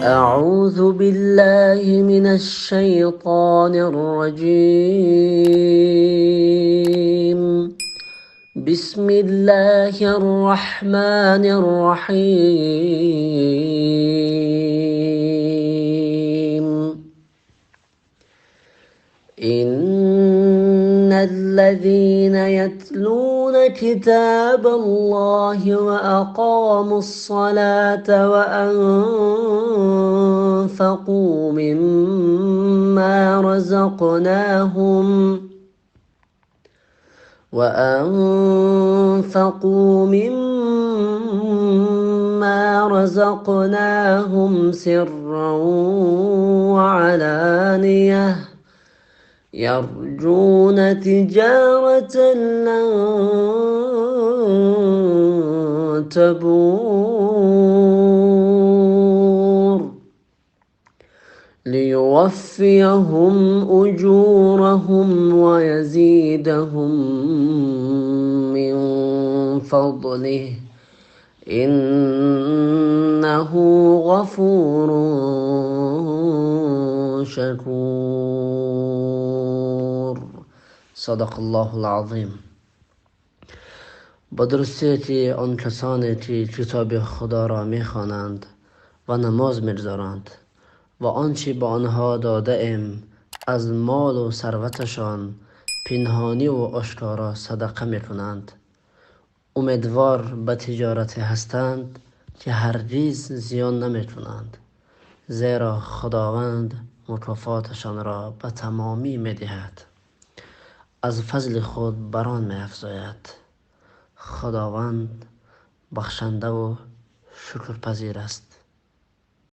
أعوذ بالله من الشيطان الرجيم. بسم الله الرحمن الرحيم. إن الذين يتلون كتاب الله وأقاموا الصلاة وأنفقوا مما رزقناهم سرا وعلانية يرجون تجارة لن تبور ليوفيهم أجورهم ويزيدهم من فضله إنه غفور شكور. صدق الله العظیم. با درستی که آن کسانی که کتاب خدا را میخوانند و نماز میگذارند و آنچه به آنها داده ایم از مال و ثروتشان پنهانی و آشکارا صدقه میکنند، امیدوار به تجارت هستند که هرگز زیان نمیکنند، زیرا خداوند مکافاتشان را به تمامی میدهد، از فضل خود بر آن میافزاید. خداوند بخشنده و شکرپذیر است.